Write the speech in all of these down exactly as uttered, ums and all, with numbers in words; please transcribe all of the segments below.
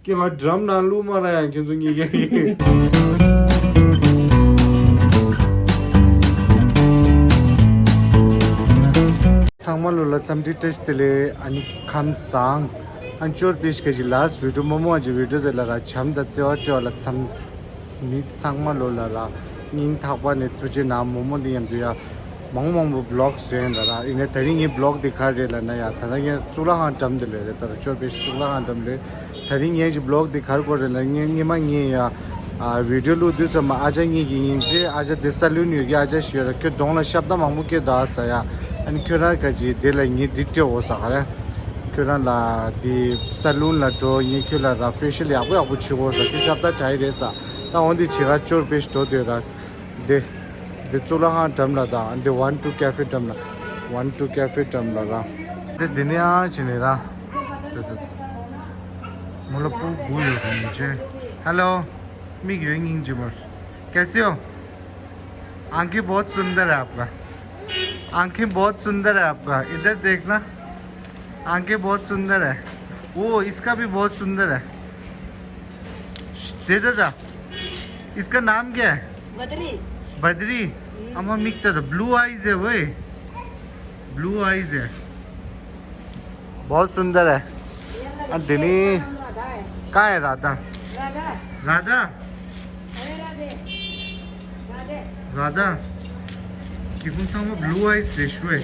ཀྱེ་ང་ཌམ་ནང་བླུགས་མ་ར་ཡང་ཁྱེད་ཚོ་གཉིས་ཀ་ཡིན། ཚང་མ་ལོ་ལ་འཚམས་འདྲི་བཀྲ་ཤིས་བདེ་ལེགས། ཨ་ནི་ཁམས་བཟང་། ཨ་ནི་ཅོར་པེ་ཤི་ཀ་ཅི་ལཱ་སི་ཊི་བི་ཌི་ཡོ་མོ་མོ་ཨ་ཅི་བི་ཌི་ཡོ་དེ་ལ་ར་བྱམས་དང་བརྩེ་བ་ཅོ་ལ་འཚམས། མི་ཚང་མ་ལོ་ལ་ར་སྙིང་ཐག་པ་ནས་ཐུགས་རྗེ་གནང་། མོ་མོ་འདི་མཉམ་དུ་ཡ་མང་མང་པོ་བི་ལོག་བཟོས་ཡིན་ད་ར། ཡིན་ནའི་ད་རིང་ངའི་བི་ལོག་འདི་ག་རེ་རེད་ལབ་ན་ཡ། ད་ལྟ་ངས་གཙུག་ལག་ཁང་འགྲམ་དུ་ལོས་རེད། ད་ར་ཅོར་པེ་ཤི་གཙུག་ལག་ཁང་འགྲམ་ལོས། ད་རིང་ངས་ཀྱི་བི་ལོག་འདི་ག་རེ་སྐོར་རེད་ལབ་ན། ངས་སྔོན་མ་ངས་ཡ་ཨ་བི་ཌི་ཡོ་བླུགས་དུས་ཙམ་པ་ཨ་ཅག་གཉིས་ཀྱི་ཡིན་ཅེ། ཨ་ཅག་དེ་ས་ལུན་ཡོད་ཀྱི་ཨ་ཅག་ཞིག་ཡོད་ར། ཁྱོད་གདོང་ལ་ཤ་བདའ་མང་པོ་སྐྱེས་འདུག་ཨ་ཟེར་ཡ། ཨ་ནི་ཁྱོད་རང་ག་ཅི་དེ་ལ་ངས་འདི་སྤྲད་འོ་ཟེར་ག་རེ། ཁྱོད་རང་ལ་དེ་ས་ལུན་ལ་འགྲོ། ངས་ཁྱོད་ལ་ར་ཕེ་ཤལ་ཡག་པོ་ཡག་པོ་བྱེད་འོ་ཟེར། ཁྱོད་ཤ་བདའ་དྲག་ཡི་རེད་ཟེར། ད་འོ་འདི་བྱེད་ག་ཅོར་པེ་ཤི་འགྲོ་འདོད་ར། འདི་འདི་གཙུག་ལག་ཁང་འགྲམ་ལ་དང་འདི་ཝན་ཊུ་ཀེ་ཧྥེ་འགྲམ་ལ། ཝན་ཊུ་ཀེ་ཧྥེ་འགྲམ་ལ་ར། འདི་འདི་ནས་ཨ་བྱས་ནས་ར། འདི་འདི་མོ་ལ་སྤུ་གུ་ཡོད་རེད་མི་ཆེ། Hello, མིག་ཡོད་སྙིང་རྗེ་མོ། कैसे हो? आंखें बहुत सुंदर है आपका। आंखें बहुत सुंदर है आपका, इधर देखना। आंखें बहुत सुंदर है। वो इसका भी बहुत सुंदर है। दे दादा, इसका नाम क्या है? बदरी। बदरी। हम्म। अम्मा मिकता था, ब्लू आइज है वो। ब्लू आइज है। बहुत सुंदर है। ये लड़की दिनी का नाम राधा है। कहाँ है राधा? राधा। राधा। अरे राधे। राधे। राधा। कि कुन संग ब्लू आइज से शुए।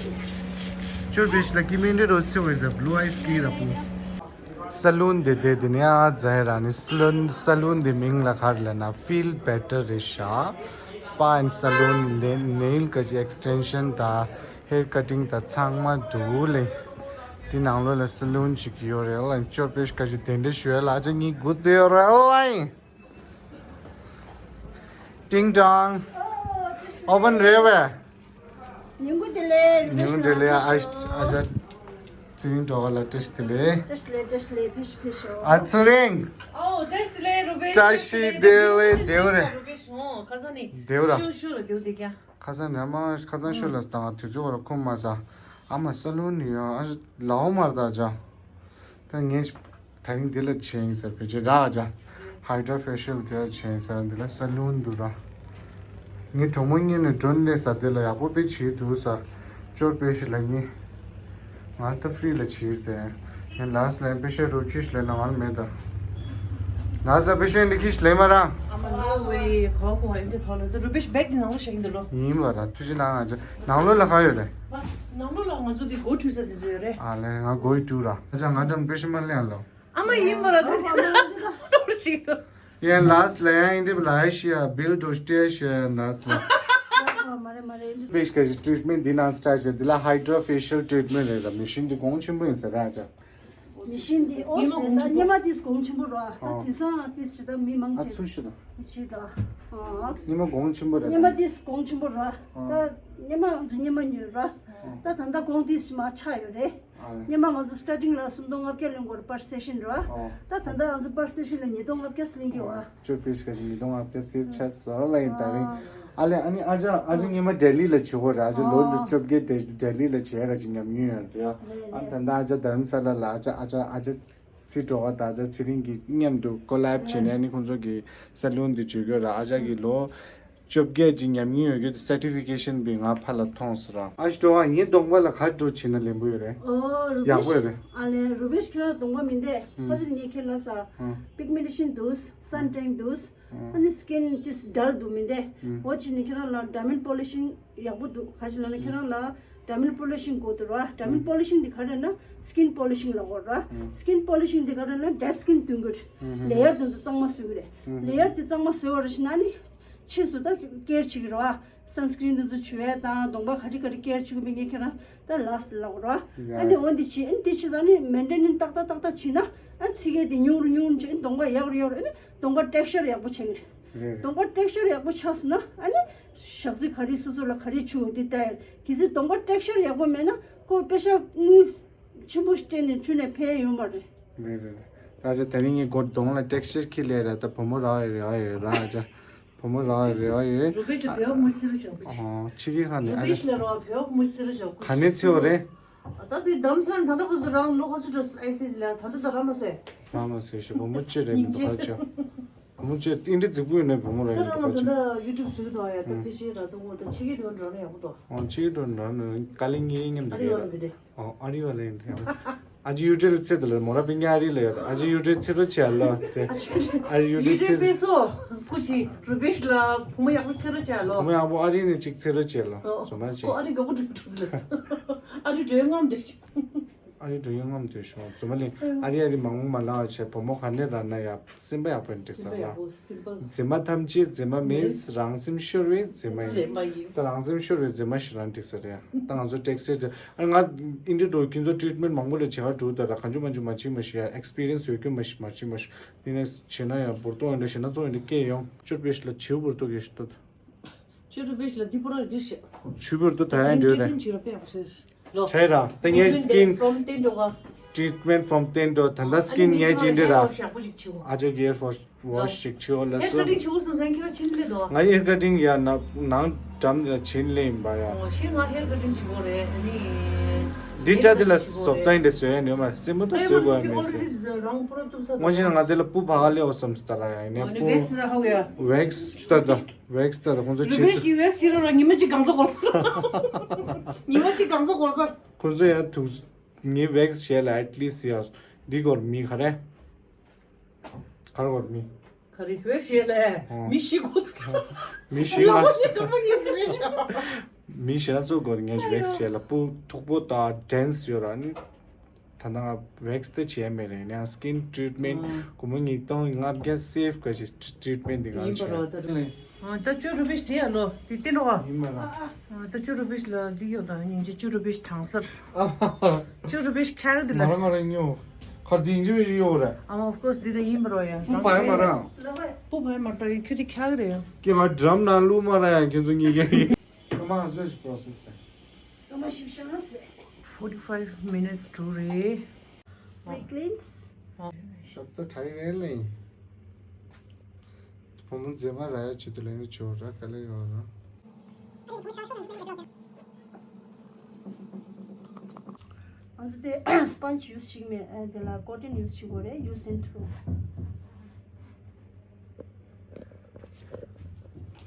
चोर बेच लकी मेंढे रोज से वैसा ब्लू आइज की रखू। ས་ལུན་དེ་དེ་དེ་ནས་ཨ་ཛའི་ར་ནི་ས་ལུན་ས་ལུན་དེ་མིང་ལ་ག་རེ་ལབ་ན་ཕིལ་བེ་ཊར་རེད་ཤག Spa and salon, nail ཀ་ཅི་extension དང་hair cutting དང་ཚང་མ་འདུག་ལེ། དེ་ནང་ལོགས་ལ་ས་ལུན་ཞིག་ཡོད་རེད་ལ། ཅོར་པེ་ཤི་ཀ་ཅི་དེ་འདྲ་ཞུ་ཡ་ལ་ཨ་ཅག་གཉིས་སྒུག་བསྡད་ཡོད་རེད་ལ། ཏིང་ཏོང་། ཨོ་བན་རེད་བས། ཉིན་གུང་བདེ་ལེགས། ཉིན་གུང་བདེ་ལེགས། ཨ་ཨ་ཞ་ཚེ་རིང་གྲོགས་ལ་བཀྲ་ཤིས་བདེ་ལེགས། བཀྲ་ཤིས་བདེ་ལེགས། བཀྲ་ཤིས་བདེ་ལེགས། ཕེབས་ཤོག་ཕེབས་ཤོག་ཨ་ཚེ་རིང་། ཨོ་བཀྲ་ཤིས་བདེ་ལེགས་རུ་པེ། བཀྲ་ཤིས་བདེ་ལེགས། བདེ་པོ་རེད། རུ་པེ་ཤོག་ཁ་སང་ནི། བདེ་པོ་ར། ཤུ་ཤུ་ལ་བདེ་པོ་བདེ་ཀྱང་། ཁ་སང་ནི་ཨ་མ་ཁ་སང་ཤུ་ལ་སྟངས་དུས་ཚོད་བར་ཁོམ་མ་ས། ཨ་མ་ས་ལུན་ནི་ཡང་ཨ་ལའོ་མར་ད་ཅག་ད་ངས་ད་རིང་འདི་ལ་ཆེན་ཟེར་བེད་སྤྱོད་རག་ཅག Hydra facial དེ་ལ་ཆེན་ཟེར་འདི་ལ་ས་ལུན་འདུག་ར། ངའི་གྲོགས་མོ་གཉིས་ནས་ཌོན་ལེ་ས་དེ་ལ་ཡག་པོ་དཔེ་བྱེད་འདུག་ས། ཅོར་པེ་ཤི་ལ་ངས་ང་ད་ཧྥི་རི་ལ་བྱེད་དེ། ངས་ལཱ་སི་ལ་པེ་ཤ་རུ་ཁྱི་ཤི་ལེ་ན་ང་མེད་ད། ལཱ་སི་ལ་པེ་ཤ་འདི་ཁྱི་ཤི་ལེ་མ་ར། ཨ་མ་ནོ་ཝེ། གོ་གོ་ཨིན་དེ་ཐོག་ལ་ད་རུ་པེ་ཤ་བེག་དེ་ནང་ལོགས་བཞག་གིན་འདུག་ལོ། ཡིན་པ་ར་ཐུགས་རྗེ་གནང་ཨ་ཅག་ནང་ལོགས་ལ་ག་ཡོད་རེད། ནང་ལོགས་ལ་ང་ཚོ་དེ་སྒོ་བྲུས་ས་དེ་ཚོ་ཡོད་རེད། ཨ་ལེ་ང་སྒོ་ཡི་བྲུས་ར། ཨ་ཅག་ང་འགྲམ་པེ་ཤ་མ་ལེན་ཨ་ལོ། ཨ་མ་ཡིན་པ་ར་ཚེ་འདི་ད་འགྲོ་ཅིག་ཏུ། ཡང་ལཱ་སི་ལ་ཡང་ཨིན་དེ་ལ་ཨེ་ཤི་ཡ་བིལ་ཌོ་སྟེ་ཤི་ཡ་ཡང་ལཱ་སི་ལ། མ་རེད་མ་རེད། པེ་ཤ་ཀ་ཅི་ཊི་རིཊ་མེན་ཊི་འདི་ནང་སི་ཊ་ཤི་འདི་ལ་ཧའི་ཌྲ་ཕེ་ཤལ་ཊི་རིཊ་མེན་ཊི་རེད་ལ། མེ་ཤིན་འདི་གོང་ཆེན་པོ་ཡིན་ཟེར་ར་ཨ་ཅག་མེ་ཤིན་འདི་ཨོ་སི་ཊེ་ལི་ཡ་སྙེ་མ་ཏིས་གོང་ཆེན་པོ་ར། ད་དེང་སང་ཏིས་ཞིག་ད་མི་མང་ཆེ་ཨ་ཚུ་ཤི་ད་ཅི་ད། སྙེ་མ་གོང་ཆེན་པོ་རེད། སྙེ་མ་ཏིས་གོང་ཆེན་པོ་ར། ད་སྙེ་མ་ང་ཚོ་སྙེ་མ་ཉོས་ར། ད་ད་ལྟ་གོང་ཏིས་མ་ཆག་ཡོད་རེད། སྔོན་མ་ང་ཚོ་སི་ཊར་ཊིང་ལ་སུམ་སྟོང་ལྔ་བརྒྱ་ལེན་དགོས་རེད་པར་སེ་ཤན་རེད་བ། ཨོ། ད་ད་ལྟ་ང་ཚོ་པར་སེ་ཤན་ལ་ཉིས་སྟོང་ལྔ་བརྒྱ་ལེན་གྱི་བ། ཅོ་པེ་ཤ་ཀ་ཅི་ཉིས་སྟོང་ལྔ་བརྒྱ་སེབ་ཆགས་སོང་ལ་ཡིན་ད་རིང་། ཨ་ལེ་ཨ་ནི་ཨ་ཅག་ཨ་ཅག་སྔོན་མ་ལྡི་ལི་ལ་བྱེད་དགོས་རེད། ཨ་ཅག་ལོ་ཨོ། བཅོ་བརྒྱད་ལྡི་ལི་ལ་བྱེད་ཡ་ཀ་ཅི་ཉམས་མྱོང་ཡོད་རེད། ཨ་ད་ལྟ་ཨ་ཅག་དྷ་རམ་ས་ལ་ལ་ཨ་ཅག་ཨ་ཅག་ཨ་ཅག་ཚེ་སྒྲོལ་དགའ་དང་ཨ་ཅག་ཚེ་རིང་གི་མཉམ་དུ་ཀོ་ལེབ་བྱས་ནས་ཨ་ནི་ཁོང་ཚོ་གི་ས་ལུན་འདི་བྱེད་དགོས་རེད། ཨ་ཅག་གི་ལོ། བཅོ་བརྒྱད་ཀྱི་ཉམས་མྱོང་ཡོད་རྒྱུ་དེ་སར་ཊི་ཕི་ཀེ་ཤན་པས་ང་ཕར་ལ་མཐོང་སོང་ར། ཨ་ཞི་ཏོ་ཨ་ངའི་གདོང་པ་ལ་ག་འགྲོ་བྱེད་ན་ལེན་པོ་ཡོད་རེད། ཨོ་རུ་ཡག་པོ་ཡོད་པེཤ་རེད། ཨ་ལེ་རུ་པེཤ་ཁྱེད་རང་གདོང་པ་མི་འདས། ཧུམ། ཁ་ཅིག་ངས་ཁྱེད་ལ་ས། ཧུམ། པིག་མེན་ཊེ་ཤན་འདུག་སན་ཊེན་འདུག་ཧུམ། ཨ་ནི་སི་ཀིན་ཏིས་ཌལ་འདུག་མི་འདས། ཧུམ། འོ་ཅི་ནི་ཁྱེད་རང་ལ་ཌའི་མན་ཌི་པོ་ལི་ཤིང་ཡག་པོ་འདུག་ག་ཅི་ལ་ནི་ཁྱེད་རང་ལ་ཌའི་མན་ཌི་པོ་ལི་ཤིང་དགོས་འདུག་ར། ཌའི་མན་ཌི་པོ་ལི་ཤིང་འདི་ག་རེ་ན་སི་ཀིན་པོ་ལི་ཤིང་ལ་གོ་ར། ཧུམ། སི་ཀིན་པོ་ལི་ཤིང་འདི་ག་རེ་ན་ཌེཌ་སི་ཀིན་བསྟུན་དགོས། ཧུམ། ལེ་ཡར་དེ་ཚོ་གཙང་མ་བཟོ་གི་རེད། ཧུམ། ལེ་ཡར་དེ་གཙང་མ་བཟོས་པ་ར་ཤི་ན་ནི། ཕྱིས་སུ་ད་ཀེར་བྱེད་ཀྱི་རེད་བ། སན་སི་ཀི་རིན་དེ་ཚོ་བྱུག་ཡས་དང་གདོང་པ་ག་རེ་ག་རེ་ཀེར་བྱེད་དགོས་མིན་ངས་ཁྱེད་རང་ད་ལགས་སུ་ལབ་རོགས། ཡ། ཨ་ནི་འོ་འདི་བྱེད་ཨ་ནི་འདི་བྱེད་ཙང་ནི་མེན་ཊེ་ནེན་སི་ཏག་ཏག་ཏག་ཏག་བྱེད་ན་ཨ་ཚིག་གས་དེ་ཉུང་རུ་ཉུང་རུ་བྱེད་ཨ་ནི་གདོང་པ་ཡག་རུ་ཡག་རུ་ཨ་ནི་གདོང་པ་ཊེག་སི་ཅར་ཡག་པོ་ཆགས་ཀྱི་རེད། རེད་རེད། གདོང་པ་ཊེག་སི་ཅར་ཡག་པོ་ཆགས་སོང་ན་ཨ་ནི་ཞག་ཚི་ག་རེ་སོ་སོ་ལ་ག་རེ་བྱུག་འོ་འདི་ལྟ་ཡ་གལ་སྲིད་གདོང་པ་ཊེག་སི་ཅར་ཡག་པོ་མེད་ན་ཁོ་པེ་ཤ་དངུལ་ཆེན་པོ་སྤྲད་ནས་བྱུག་ནས་ཕན་ཡོད་མ་རེད། རེད་རེད་རེད། ད་ཆ་དེ་རིང་ངའི་གོ་གདོང་ལ་ཊེག་སི་ཅར་ཁྱི་ལས་ར་ད་བུ་མོ་རག་ཡོད་རེད་ཨ་ཡོད་ར་ཨ་ཅག་བུ་མོ་རག་རེ་བ་ཡོད། རུ་པེ་ཤ་བེའུ་མུ་སི་རུ་ཞོག་གུ་ཆི། ཨོ་ཕྱི་གི་ཁ་ནས་རུ་ཨ་པེ་ཤ་ལ་རོ་བེའུ་མུ་སི་རུ་ཞོག་གུ་ག་ནས་ཚེ་བ་རེད། ད་དེ་དམ་སོན་ད་ལྟ་བུ་དུ་རང་ལོ་ཁ་ཚུ་འགྲོ་ཨེ་སི་ལ་ད་ལྟ་ད་རང་མ་སོས། ལྷ་མ་ཟེར་ཞིག་བུ་མོ་ཅི་རེད་མི་འདུག་ཁ་ཅག་བུ་མོ་ཅི་ཨིན་འདྲི་རྫིག་པོ་ཡོད་ནས་བུ་མོ་རེད་ད་མི་རང་འདུག་ཁ་ང་ད་ཅག་ལྟ་ཡུ་ཊུབ་བཟོས་འདུག་ཡ་ད་ཕལ་ཆེར་ད་ལྟ་འོ་ད་ཕྱི་རྒྱལ་དུ་འགྲོ་ན་ཡག་པོ་འདུག་ཨོ་ཕྱི་རྒྱལ་དུ་འགྲོ་ན་དཀའ་ལས་ངེས་མཉམ་ཨ་དུ་རི་བ་རེད་ལ་འདི་རེད། ཨོ་ཨ་རི་བ་ལ་ཡིན་ད་ཡང་ཨ་ཅི་ཡུ་ཊུབ་ལ་ཚེ་ད་ལ་མོ་ར་པིན་ཨ་རི་ལ་ཡོད་ཨ་ཅི་ཡུ་ཊུབ་ཚེ་རོ་ཆེ་ལ་དེ་ཨ་ཅི་ཡུ་ཊུབ་ཡུ་ཊུབ་ཚེ་པེ་སོ་ཀུ་ཅི་རུ་བེཤ་ལ་བུ་མོ་ཡག་པོ་ཚེ་རོ་ཆེ་ལ་བུ་མོ་ཡག་པོ་ཨ་རི་ནས་ཅིག་ཚེ་རོ་ཆེ་ལ་ཨོ་ཚོ་མ་ཆེ་ཁོ་ཨ་རི་ག་པོ་འགྲོ་འགྲོ་ལ་ཨ་རི་འགྲོ་ཡོང་ངམ་དེ། ཨ་རི་འགྲོ་ཡོང་ངམ་དུས་ཤོག་རྫུན་མ་ལེན་ཨ་རི་ཨ་རི་མང་པོ་མ་ལང་བ་བྱས་བུ་མོ་ག་ནས་རག་ན་ཡ་སེམས་པ་ཡག་པོ་ཡིན་འགྲིག་ས་ལ། སེམས་པ་ཡག་པོ་སེམས་པ་མཛེས་མ་ཐམས་ཅད་མཛེས་མ་མིན་རང་སེམས་ཤོར་བའི་མཛེས་མ་ཡིན། མཛེས་མ་ཡིན། ད་རང་སེམས་ཤོར་བའི་མཛེས་མ་ཞིག་རང་འགྲིག་ས་རེད་ད་ང་ཚོ་ཊེག་སི་ཨ་ང་ཨིན་ཌི་འགྲོ་ཁྱེད་ཚོ་ཊི་རིཊ་མེན་ཊི་མང་པོ་ལ་བྱེད་ག་འགྲོ་ད་ར་གང་བྱུང་མ་བྱུང་མ་བྱིན་མ་ཤི་ཡ་ཨེག་སི་པི་རི་ཡན་སི་ཡོད་ཁྱོད་མ་ཤི་མ་བྱིན་མ་ཤི་དེ་ནས་བྱེད་ན་ཡང་འབུར་ཏོག་ཡོད་འདྲ་ཞེ་ན་ཚོ་ཡོད་འདྲ་སྐད་ཡོང་ཅོར་པེ་ཤི་ལ་བྱིའུ་འབུར་ཏོག་ཡོད་ཤི་ད། ཆུ་རུ་བེ་ཤི་ལ་འདི་པོ་ར་འདི་ཤི། ཆུ་བུར་དུ་ད་ཡང་འདྲ་རེད། ཊི་རི་ཊི་མེན་ཊི་བྱེད་རོགས་པས་ཨ་ཤེས། ལོ། ཆའི་ར་ད་ངའི་སི་ཀིན། ཕོམ་བསྟན་འགྲོ་ག་ཊི་རི་ཊི་མེན་ཊི་ཕོམ་བསྟན་འགྲོ་ད་ལྟ་སི་ཀིན་ངའི་ཅི་འདྲ་ར། ཨ་ཅག་གི་ཧེར་ཕོ་ཝོཤ་ཅིག་བྱེད་འོ་ལ་སོ། ཧེར་ཀ་ཊིང་བྱེད་དགོས་བསམ་སེང་ཁྱེད་ར་ཕྱིན་ལེ་དོ། ང་ཧེར་ཀ་ཊིང་ཡ་ན་ནང་འགྲམ་དེ་ལ་ཕྱིན་ལེ་ཡིན་པ་ཡ། ཨོ་ཤེས་ང་ཧེར་ཀ་ཊིང་བྱེད་དགོས་རེད་ནི། འདི་འདྲ་དེ་ལ་བཟོ་ལྟ་ཡིན་འདྲ་བཟོ་ཡ་ནི་མ་སེམས་པ་ད་བཟོ་དགོས་ཡ་མེད་ཟེར། ངོ་ཤེས་ན་ང་དེ་ལ་སྤུ་བ་ག་ལེ་འོ་བསམ་སྟ་ར་ཡ་ཡིན་ནས་སྤུ། ཝེག་སི་ར་ཧ་ཝེ་ཡ། ཝེག་སི་ད་ད། ཝེག་སི་ད་ད་ཁོང་ཚོ་རུ་བེ་ཤི་གི་ཝེག་སི་བྱེད་རོགས་ར་ཉི་མ་གཅིག་གང་ཚོད་འགོར་ས། ཉི་མ་གཅིག་གང་ཚོད་འགོར་ས། ཁོང་ཚོ་ཡང་ཐུག་ངའི་ཝེག་སི་བྱས་ལ་ཨེཊ་ལི་སི་ཡ་འདི་སྐོར་མི་ག་རེ། ག་རེ་སྐོར་མི། ག་རེ་ཝེག་སི་བྱས་ལ་ཨོ། མི་ཤི་གོ་ཐུག་གི། མི་ཤི་ལ་མ་ཤི་ག་མ་ཉེས་སི་མི་ཤ། མི་ཤི་ན་ཚོ་སྐོར་ངས་ཝེག་སི་བྱས་ལ་སྤུ་མཐུག་པོ་དང་ཌེན་སི་ཡོད་ར་ནི། ད་ནང་ཝེག་སི་དེ་བྱས་མེད་རེད་ཡང་སི་ཀིན་ཊི་རི་ཊི་མེན་ཊི་ཨ། སྒོར་མོ་ཉིས་སྟོང་ལྔ་བརྒྱ་སེབ་དགོས་ཀྱི་ཊི་རི་ཊི་མེན་ཊི་འདི་ང་ཡིན་པ་བྱས། རོ་ད་རུ་མེད། ཨ་ད་བཅུ་རུ་པི་ཤི་དེ་ཡ་ལོ་དེ་བསྟན་རོགས་ཨ། ཡིན་མ་ར། ཨ་ད་བཅུ་རུ་པི་ཤི་ལ་འདི་ཡོད་ད་སྙིང་རྗེ་བཅུ་རུ་པི་ཤི་གྲང་སར། ཨ་བཅུ་རུ་པི་ཤི་ཁ་གི་འདི་ལ། ང་རང་ང་རང་ཉོ། ཁར་དེ་ཡིན་གྱི་མི་ཡོད་ར། ཨ་མ་ཨོཕ་ཀོར་སི་འདི་ད་ཡིན་པ་རོ་ཡ། སྤུ་བ་ཡ་མ་ར། སྤུ་བ་ཡ་མ་ར་ད་ཡིན་ཁྱོད་དེ་ཁ་གི་རེད་ཡ། ཀྱེ་ང་ཌི་རམ་ནང་བླུགས་མ་ར་ཡ་ཁྱོད་ཚོ་གཉིས་ཀ་ཡིན། ཀ་མ་ང་ཚོས་པོ་རོ་སེ་སི་རེད། ཀ་མ་ཞིབ་ཤ་ང་སེ། Forty five minutes to རེད། Pre cleans. ཞོགས་ཚ་གྲ་ཡི་རེད་ལེ། བུ་མོ་མཛེས་མ་ར་ཡ་ཆེད་དུ་ལེན་རེ་བྱོས་ར་ག་ལེ་ཡོད་ར། ང་ཚོ་དེ་སི་པོན་ཇི་ཡུ་སི་བྱེད་ཀྱི་མེད་དེ་ལ་ཀོ་ཊོན་ཡུ་སི་བྱེད་དགོས་རེད་use and throw།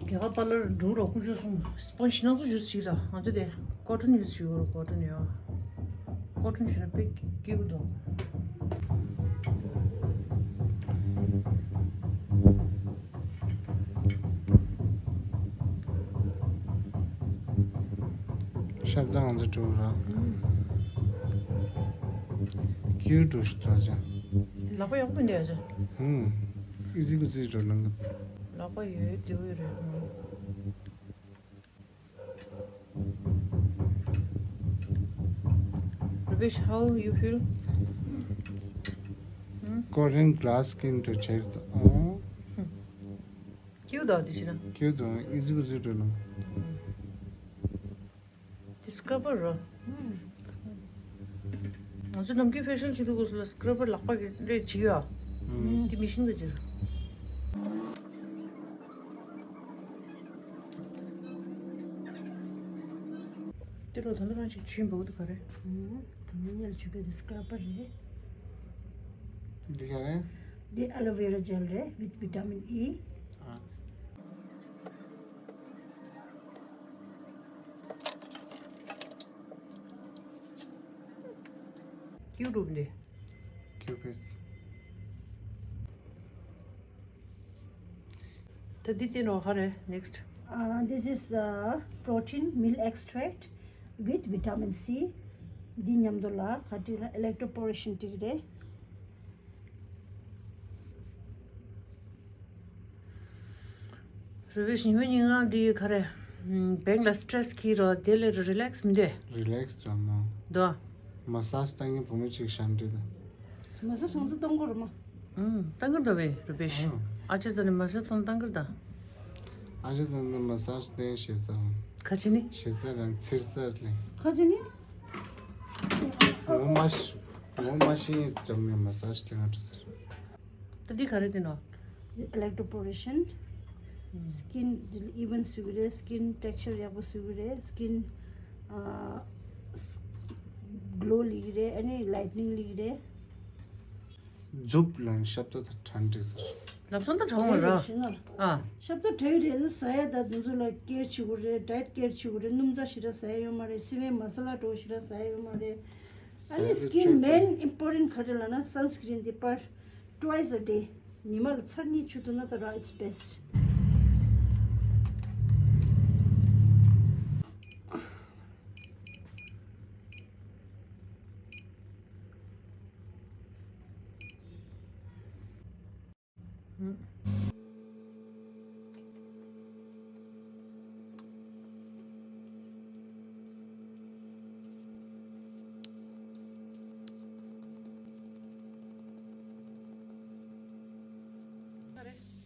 རྒྱ་གར་པ་ལར་འགྲོ་རོགས་ཀུན་སྤྱོད་གསུམ་སྤོན་ཞིག་སྣ་ཚོགས་ཞུ་ཞིག་ལ་ང་ཚོ་དེ་ཀོ་ཊོན་ཡུ་སི་ཞུ་རོགས་ཀོ་ཊོན་ཡོད་ཀོ་ཊོན་ཞུ་ན་དཔེ་སྐྱིད་པོ་འདུག་ཤ་ཚ་ང་ཚོ་འགྲོ་རོགས་ཀྱི་འགྲོ་ཞིག་ཚ་ཅང་ལག་པ་ཡག་པོ་འདུག་ཨ་ཅག་ཧུམ། ཨི་ཟི་ཀུ་ཟི་འགྲོ་ལང་གི་ལག་པ་ཡོད་དེ་འོས་རེད། Rupesh, how you feel? Korean glass skin to check the oh. Cute though this na. Cute though, easy to do no. This scrubber རོ། ང་ཚོ་ནམ་རྒྱུན་ཕེ་ཤལ་བྱེད་དུས་སྐབས་སུ་ལ་སི་ཀྲབ་པར་ལག་པ་གི་རེད་བྱེད་ཡོད་ཨ། དེ་མི་ཤིང་གི་རེད། དེ་རོ་ད་ནི་རང་ཅིག་བྱུས་འབོག་དུ་ག་རེད། ད་ནི་ཉལ་བྱུས་པའི་དེ་སི་ཀྲབ་པར་རེད། འདི་ག་རེད། འདི་ཨ་ལོ་ཝེ་ར་ཇེལ་རེད་with vitamin E། ཀྱུ་རུབ་འདི། ཀྱུ་པིད། ད་འདི་དེ་ནོ་ཧ་རེ་next། Uh, this is uh, protein milk extract with vitamin C. འདི་མཉམ་དུ་ལ་ག་ཏི་ལ་electroporation ཏིག་རེད། རུ་བེ་ཞིང་ཡོན་སྙིང་ངག་འདི་ག་རེ། བེང་ལ་སི་ཊེ་རེ་སི་ཁྱེར་རོ་དེ་ལས་རི་ལེག་སི་མི་འདུག་རི་ལེག་སི་ཙམ་མོ། དོ། མ་སཱ་ཇི་བཏང་མཁན་བུ་མོ་གཅིག་ཤམ་འདྲི་དང་། མ་སཱ་ཇི་ང་ཚོ་གཏོང་གི་རེད་མ། ཨང་། གཏོང་གི་རེད་ད་བས་རུ་བེ་ཞིང་། ཨ་ཅེ་ཙམ་ནས་མ་སཱ་ཇི་ཙམ་གཏོང་གི་རེད་ད། ཨ་ཅེ་ཙམ་ནས་མ་སཱ་ཇི་ལེན་ཞེ་ས། ཁ་ཅི་ནི། ཞེ་ས་རང་ཚིར་ས་ལེན། ཁ་ཅི་ནི། ངོ་མ་ཤི་ངོ་མ་ཤི་ཙམ་ནས་མ་སཱ་ཇི་ལེན་ང་འགྲོ་ཟེར། ད་འདི་ག་རེ་དེ་ནོ། Electroporation skin even བཟོ་གི་རེད། Skin texture ཡག་པོ་བཟོ་གི་རེད། Skin glow སླེབས་ཀྱི་རེད། ཨ་ནི་ལའིཊ་ནིང་སླེབས་ཀྱི་རེད། མཛུབ་ལ་ནི་ཞབས་ཏོག་དང་གྲ་འགྲིག་ཟེར། ལབ་སོང་ད་གྲོགས་མོ་ར། ཨ། ཞབས་ཏོག་གྲ་རེད་ཟ་ཡ་ད་དེ་ཚོ་ལ་ཀེར་བྱེད་དགོས་རེད། ཌའེ་ཊི་ཀེར་བྱེད་དགོས་རེད། སྣུམ་ཚ་ཞེ་དྲག་ཟ་ཡ་ཡོད་མ་རེད། སི་པན་མ་ས་ལ་འགྲོ་ཞེ་དྲག་ཟ་ཡ་ཡོད་མ་རེད། ཨ་ནི་ཟ་ཡ་སི་ཀིན་ཆོས་མེན་ཨིམ་པོར་ཊེན་ཊི་ག་རེ་ལབ་ན་སན་སི་ཀི་རིན་དེ་པར་ཊུ་ཝའི་སི་ཨ་ཌེ། ཉི་མ་ལ་ཚར་གཉིས་བྱུག་ཐུབ་ན་ད་ར་ཨིཊ་སི་བེ་སི་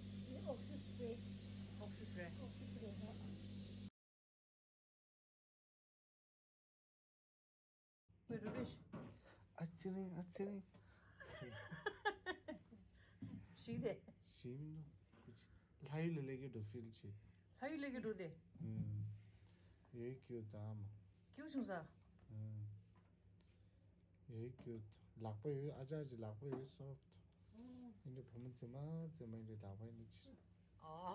ཊི། ཨོག་སི་སི་པེ་རེ། ཨོག་སི་སི་པེ་རེ། ཨོག་སི་སི་པེ་རེ། ཨ་ཙི་རིང་། ཨ་ཙི་རིང་། ཞིག་དེ། ཞིག་མི་འདུག་ལྷ་ཡུལ་ལ་སླེབས་ཀྱི་འགྲོ་ཕིལ་བྱེད། ལྷ་ཡུལ་སླེབས་ཀྱི་འགྲོ་དེ། ཨུམ། ཡོད་ཀྱི་ཡོད་ད་མ། སྐྱིད་བྱུང་ས། ཨུམ། ཡོད་ཀྱི་ཡོད། ལག་པ་ཡོད། ཨ་ཅག་ཅིག་ལག་པ་ཡོད་སོ། ཨིན་འདྲ་བུ་མོ་ཙི་མ་ཙི་མ་ཨིན་འདྲ་ལག་པ་ཨིན་འདྲ་ཅི། ཨོ།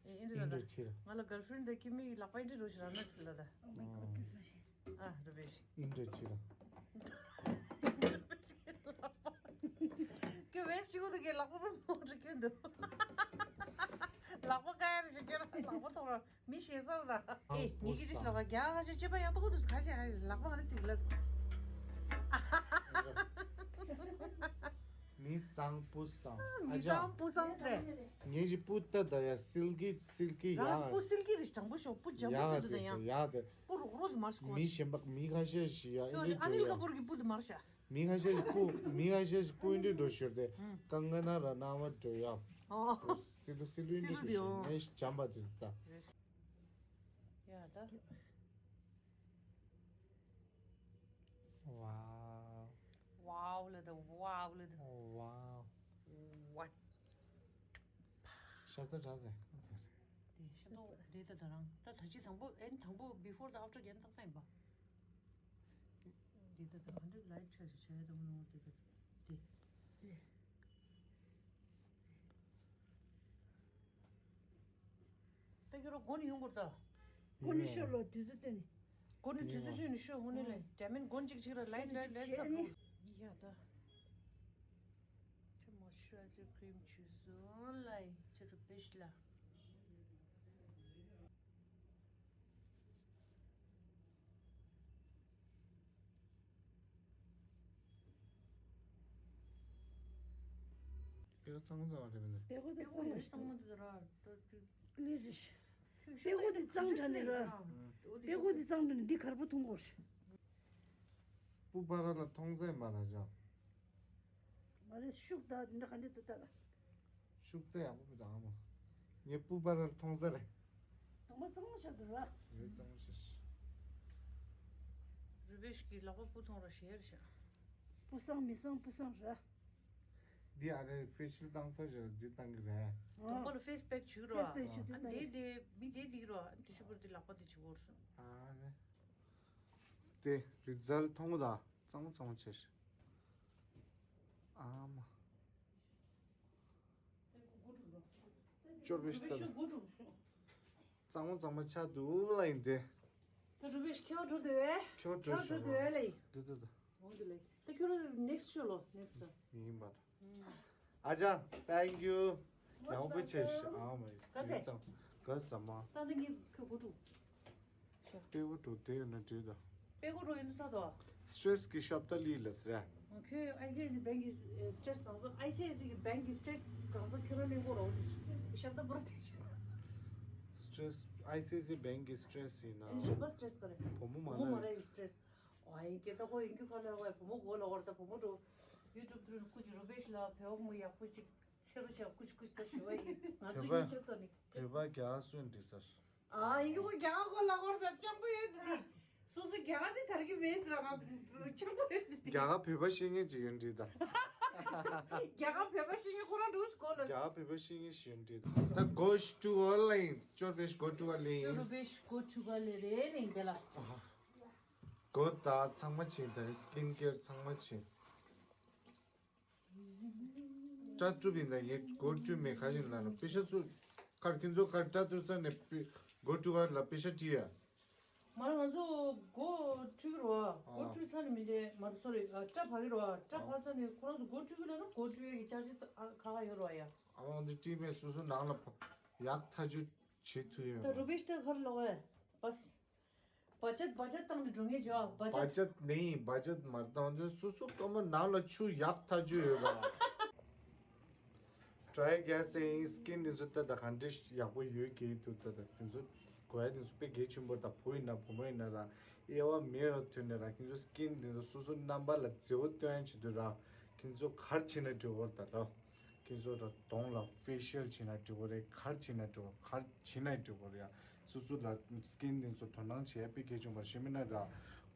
ཨེ་ཨིན་འདྲ་ལ་ད། ཨིན་འདྲ་ཅི་ར། ང་ལ་གརལ་ཕི་རེན་ཌི་དེ་ཀི་མི་ལག་པ་ཨིན་འདྲ་རོ་ཞིག་ར་ན་ཅི་ལ་ད། Oh my God, this machine. ཨ་རུ་བེ་ཤི། ཨིན་འདྲ་ཅི་ར། ཀི་བེ་ཤི་གོ་དུ་ཀི་ལག་པ་མོ་རི་ཀི་འདུག་ལག་པ་ཀ་ཡ་རི་ཞིག་ཀི་ར་ལག་པ་ཐོག་ར། མི་ཤེས་ཚར་ད། ཨེ་ཉི་གི་ཅིག་ལ་བ་རྒྱ་ཧ་ཅི་སྤྱོད་པ་ཡག་ཏོ་གོ་དུས་ག་ཅི་ཧ་ལག་པ་ཧ་རི་སྟིག་ལ། མི་བཟང་བུ་བཟང་། མི་བཟང་བུ་བཟང་རེད། ངེད་ཀྱི་བུ་ད་ད་ཡ་སིལ་གི་སིལ་གི་ཡ། རང་བུ་སིལ་གི་རི་སྤྱང་པོ་ཤོག་བུ་ལྗང་བུ་ཡ་དུ་ད་ཡ། ཡ་དེ། བུ་རོག་རོག་དུ་མར་ཤོག་མི་གཞན་པ་མི་ཁ་ཤས་ཤིག་ཡ་ཨེ་ནི་ཨ་ནི་ལ་ཀ་བོར་གི་བུ་དུ་མར་ཤ། མི་ཁ་ཤས་ཤིག་བུ་མི་ཁ་ཤས་ཤིག་བུ་ཨིན་འདྲ་འགྲོ་ཤོར་ཏེ། ཀང་ང་ན་ར་ན་བ་འགྲོ་ཡ། ཨོ། སིལ་ལུ་སིལ་ལུ་ཨིན་འདྲ་འགྲོ་ཤོར་ངས་ཞིག་འཇམ་པ་དེ་ད། ཡ་ད། Wow. Wow ལ་ད། Wow ལ་ད། Wow. What? ཤ་ཚ་དྲག་ཟེར། དེ་ཤ་ཏོག་དེ་ད་ད་རང་ད་ད་ཅི་དང་པོ་ཨེན་དང་པོ་before the after རྒྱན་ཏག་ཏག་ཡིན་པ། དེ་ད་ད་ག་འདྲ་ལའིཊ་ཆ་ཞིག་བྱས་ད་མོ་ནོ་དེ་ད་དེ། དེ། པེ་ཀེ་རོ་སྒོ་ནས་ཡོང་དགོས་ད། སྒོ་ནས་ཤོག་ལོ་དུས་ཚོད་བཏོན་ནས། སྒོ་ནས་དུས་ཚོད་བཏོན་ནས་ཤོག་ཧུ་ནས་ལས་དྲ་མིན་སྒོ་གཅིག་གཅིག་ར་ལའིཊ་ལའིཊ་ལའིཊ་སབ་ཡ་ད། ཁྱེད་moisturizer cream བྱུས་སོང་ལ་ཡིན་ཁྱེད་རུ་བེ་ཤི་ལ། པེ་ཀོ་གཙང་མ་གཙང་བ་རེད་མིན་ནས། པེ་ཀོ་དེ་གཙང་མ་ཞིག་འདུག་ལི་རེད་ཤི། པེ་ཀོ་དེ་གཙང་དྲགས་ནས་ར། པེ་ཀོ་དེ་གཙང་དྲགས་ནས་འདི་གར་པོ་འཐུང་དགོས་ཤི། སྤུ་བར་ལ་མཐོང་ས་ཡིན་པ་ར་ཅང་། མ་རེད་ཤུགས་ད་འདི་འདྲ་ག་འདྲ་འདུག་ལྟ་ལ། ཤུགས་ད་ཡག་པོ་མི་འདུག་ཨ་མ། ངའི་སྤུ་བར་ལ་མཐོང་ས་རེད། དང་པོ་གཙང་མ་བྱ་འདུག་ར། རེད་གཙང་མ་བྱ་ཤི། རུ་བེ་ཤི་གི་ལག་པ་སྤུ་མཐོང་ར་ཞེར་ཤ། སྤུ་སངས་མི་སངས་སྤུ་སངས་ར། འདི་ཨ་རེ་ཕེ་ཤལ་བཏང་ས་ཞིག་འདི་བཏང་གི་རེད། དང་པོ་ལ་ཕེ་སི་པེག་བྱུག་རོ། ཕེ་སི་པེག་བྱུག་དུས་ཨ་བཏང་འདི་གི་འདི་མི་འདི་འདི་གི་རོ་ཨ་འདི་ཤུ་པར་འདི་ལག་པ་འདི་བྱུག་གོ་རོ། ཨ་རེ། དེ་རི་ཛལ་མཐོང་གོ་ད་གཙང་མ་གཙང་མ་བྱས་ཤི། ཨ་མ། ཅོར་བེ་ཤི་ད་ལ། གཙང་མ་གཙང་མ་ཆགས་འདུག་ལ་ཡིན་ཏེ། ད་རུ་བེ་ཤི་ཁྱེད་འགྲོ་འདོད་བས། ཁྱེད་འགྲོ་ཁྱེད་འགྲོ་འདོད་བས་ལ་ཡིན། འདུག་འདུག་འདུག་འོང་འདུག་ལ་ཡིན། ད་ཁྱོད་རུ་ནེག་སི་ཤོ་ལོ་ནེག་སི་ད། ཡིན་པར། ཨ་ཅག thank you། ཡག་པོ་བྱས་ཤི་ཨ་མ་ཡིན། ག་ཚད། ག་ས་མ། ད་ད་ངས་ཁྱོད་འགྲོ། པེ་ཀོ་དྲུག་དེ་ཡོད་ན་འགྲིག་དོ། པེ་ཀོ་དྲུག་ཡིན་ན་ཚ་དོ། སི་ཊེ་རེ་སི་གི་ཤབ་ཏ་ལི་ལ་ཟེར། ཁྱོད་ཨའི་སི་ཨའི་སི་ཨའི་སི་བེང་གི་སི་ཊེ་རེ་སི་གང་ཚོ་ཨའི་སི་ཨའི་སི་གི་བེང་གི་སི་ཊེ་རེ་སི་གང་ཚོ་ཁྱོད་རང་ལེན་གོ་རོགས་དེ་ཤབ་ཏ་པོར་དེ་ཤབ། སི་ཊེ་རེ་སི་ཨའི་སི་ཨའི་སི་བེང་གི་སི་ཊེ་རེ་སི་ཡིན་ན། ཨེ་ཤི་པ་སི་ཊེ་རེ་སི་ག་རེ། བུ་མོ་མ་བུ་མོ་མ་རེད། རེད་སི་ཊེ་རེ་སི། ཨ་ཡིན་ཀེ་ད་ཁོ་ཡིན་ཀེ་ཁ་ལ་ཝེ་བུ་མོ་གོ་ལ་ཝར་ད་བུ་མོ་འགྲོ། ཡུ་ཊུབ་དུ་རུ་ཀུ་ཅི་རུ་བེ་ཤི་ལ་བེ་བ་མོ་ཡག་པོ་ཅིག་ཚེ་རུ་ཆ་ཀུ་ཅི་ཀུ་ཅི་ད་ཞུ་བ་ཡིན། ང་ཚོ་ཡིན་ཆབ་ཏོ་ནི། བོད་པ་རྒྱ་གར་སུ་ཡིན་འདྲི་ས། ཨ་ཡུ་རྒྱ་གར་གོ་ལ་ཧོར་ད་སྤྱང་པོ་ཡོད་དེ། སོ་སོ་རྒྱ་གར་དེ་དར་གི་མེད་ཟེར་ང་སྤྱང་པོ་ཡོད་དེ། རྒྱ་གར་བོད་པ་ཤེས་མཁན་ཅིག་ཡོད་འདྲི་ད། རྒྱ་གར་བོད་པ་ཤེས་མཁན་ཁོ་རང་འདུག་གོ་ལ། རྒྱ་གར་བོད་པ་ཤེས་མཁན་ཞིག་ཡོད་འདྲི་ད། ད་go to online ཅོར་བེ་ཤི་go to online ཅོར་བེ་ཤི་go to online རེད་ལེ་འདི་ལ། གོ་ད་ཚང་མ་ཆེ་ད་སི་ཀིན་ཀེར་ཚང་མ་ཆེ། སྐྲ་བཀྲུ་བ་ཡིན་ད་ངས་སྒོ་བཀྲུས་མེད་ཁ་ཞིག་ལ་ན་པེ་ཤ་སུ་ཁར་ཁྱེད་ཚོ་ཁར་སྐྲ་བཏུར་ས་ནས་པི་སྒོ་བཀྲུ་བ་ལ་པེ་ཤ་བྲིས་ཡ། མ་ང་ཚོ་སྒོ་བཀྲུ་གི་རོ། སྒོ་བཀྲུས་ས་ནས་མི་འདྲ་མ་རེད་སོ་རེད། སྐྲ་ཕ་གི་རོ། སྐྲ་ཕ་ས་ནས་ཁོ་རང་ཚོ་སྒོ་བཀྲུ་གི་ལ་ན་སྒོ་བཀྲུ་ཡ་གི་ཅར་ཅི་ཁ་ཁ་ཡོད་རོ་ཡ། ཨ་འོང་འདི་བྲིས་མེད་སུ་སུ་ནང་ལ་ཡག་ཐག་ཆོད་བྱེད་ཐུབ་ཡོད། ད་རུ་བེ་ཤི་ཏ་ཁར་ལོག་ཨེ། བས། བ་ཅད་བ་ཅད་བཏང་ནས་འགྲོ་ངེས་བྱོས་བ་ཅད། བ་ཅད་ནི་བ་ཅད་མར་བཏང་དུས་སུ་སུ་ཀ་མ་ནང་ལ་ཆུ་ཡག་ཐག་ཆོད་ཡོད་པ། ཌ་རའི་གེ་སི་ཡིན་སི་ཀིན་དེ་ཚོ་ལྟ་ད་ག་འདྲ་ཡག་པོ་ཡོད་གི་འདུག་ལྟ་ད་དེ་ཚོ་དགོས་ཡ་དེ་ཚོ་དཔེ་གལ་ཆེན་པོ་ད་བུ་ཡིན་ན་བུ་མོ་ཡིན་ན་ལ་དབྱེ་བ་མེད་པ་ཐོན་ནས་ར་ཁྱེད་ཚོ་སི་ཀིན་དེ་ཚོ་སོ་སོ་རྣམ་པ་ལ་བརྗེ་པོ་སྟོན་ཡ་ཆེད་དུ་ར་ཁྱེད་ཚོ་གར་ཕྱིན་ན་འགྲིག་གོ་ད་ལོ། ཁྱེད་ཚོ་ད་གདོང་ལ་ཕེ་ཤལ་བྱེད་ན་འགྲིག་གོ་རེད། གར་བྱེད་ན་འགྲིག་གོ་གར་བྱེད་ན་འགྲིག་གོ་རེད། སོ་སོ་ལ་སི་ཀིན་དེ་ཚོ་དོ་སྣང་བྱེད་ཡ་དཔེ་གལ་ཆེན་པོ་ཞེ་མིན་ན་ར་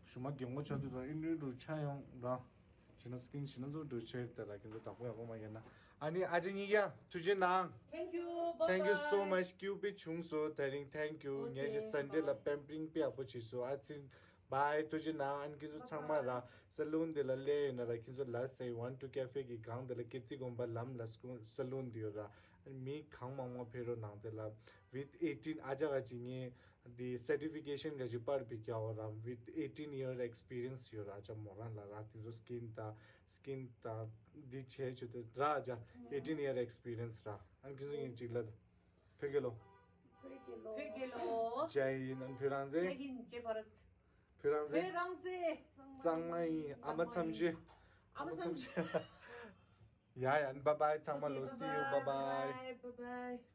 ཞུ་མ་རྒན་གོག་ཆགས་དུས་ཚོ་ཨིན་རུ་རུ་ཆ་ཡོང་ར། བྱས་ན་སི་ཀིན་བྱས་ན་ཚོ་འགྲོ་ཆེ་དེ་ལ་ཁྱེད་ཚོ་བདག་པོ་ཡག་པོ་མ་ཡིན་ན། ཨ་ནི་ཨ་ཅེ་གཉིས་ཀ་ཐུགས་རྗེ་གནང་། Thank you. Bye bye. Thank you so much. སྐྱིད་པོ་བྱུང་སོང་དེ་རིང་། Thank you. Okay, ངས་ཀྱི་སན་ཌེ་ལ་པེམ་པིང་དཔེ་ཡག་པོ་བྱས་སོང་། ཨ་ཙི། Bye. ཐུགས་རྗེ་གནང་། ཨ་ནི་ཁྱེད་ཚོ་ཚང་མ་ར་སེ་ལུན་དེ་ལ་སླེབས་ཡོད་ན་ར་ཁྱེད་ཚོ་ལ་སེ་ཝན་ཊུ་ཀེ་ཧྥེ་གི་སྒང་དེ་ལ་ཀིརྟི་དགོན་པ་ལམ་ལ་སེ་ལུན་དེ་ཡོད་ར། ཨ་ནི་མི་གང་མང་མང་ཕེབས་རོགས་གནང་། དེ་ལ་with eighteen ཨ་ཅག་ག་ཅིག་ངས། འདི་སར་ཊི་ཕི་ཀེ་ཤན་ག་ཅིག་པར་པི་ཀྱ་བ་ར་with eighteen year experience ཡོད་ར། ཅ་མོ་རང་ལ་ར་དེ་ཚོ་སི་ཀིན་དང་སི་ཀིན་དང་འདི་བྱས་ཆུ་དེ་ར་ཅ་eighteen year experience ར། ཨན་ཁྱེད་ཚོ་ཡིན་ཅིག་ལ་བོད་རྒྱལ་ལོ། བོད་རྒྱལ་ལོ། བོད་རྒྱལ་ལོ། ཇའི་ཧིན། ཨན་བོད་རང་ཇའི་བཙན། ཧིན་ཇའི་བྷ་རད། བོད་རང་བཙན། བོད་རང་བཙན། གཙང་མ་ཡིན། ཨ་མ་མཚམས་བཅད། ཨ་མ་མཚམས་བཅད། ཡ་ཡ། ཨན་bye bye ཚང་མ་ལོ། Okay, see you. Bye bye. Bye bye.